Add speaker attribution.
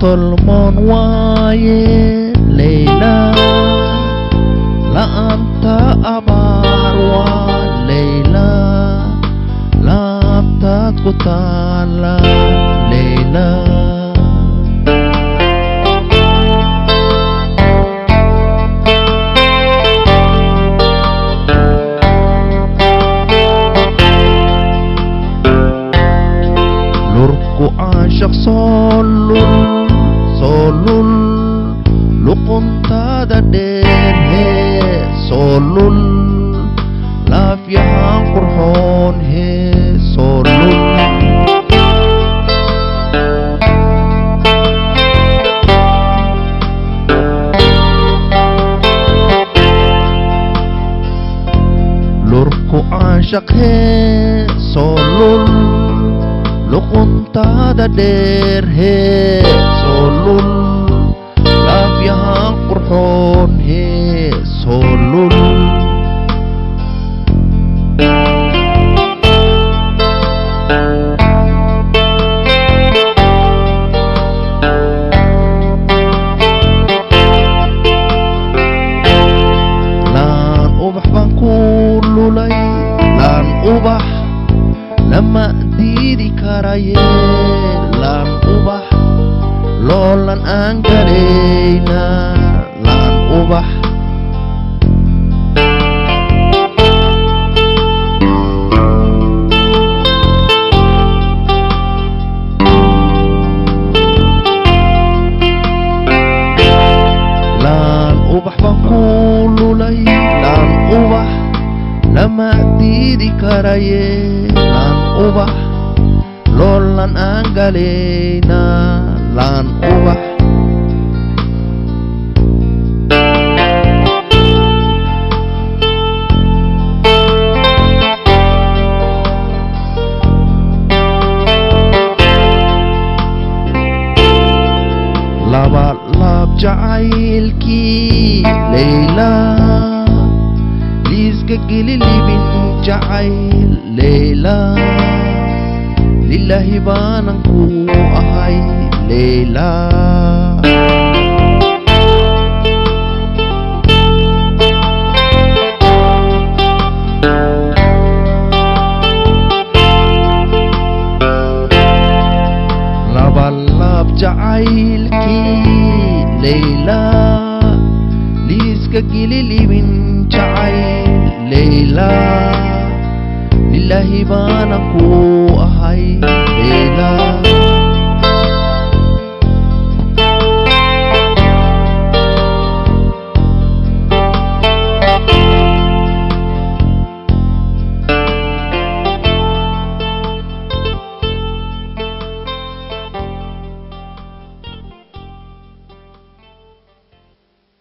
Speaker 1: Tolmoon waaye Leyla, la'aanta abaar waa Leyla, laabtaad ku taala Leyla. Lurku caashaq soo lul, soo lul, luquntaada dheer hee soo lul, laafyahan qurxoon hee soo lul. Lurku caashaq hee soo lul, luquntaada dheer hee soo lul, laafyahan qurxoon hee soo lul. Laan ubax baan ku lulay, laan ubax lama diidi karaye, laan ubax loolan aan galayna, laan ubax. Laan ubax baan ku lulay, laan ubax lama diidi karaye, laan ubax loolan aan galayna, laan ubax. Laba laab jacaylkii Leyla, liiska geli libin jacayl Leyla, lilaahi baanan ku ahay Leyla. Laba laab jacaylkii Leyla, liiska geli libin jacayl Leyla, lilaahi baanan ku ahay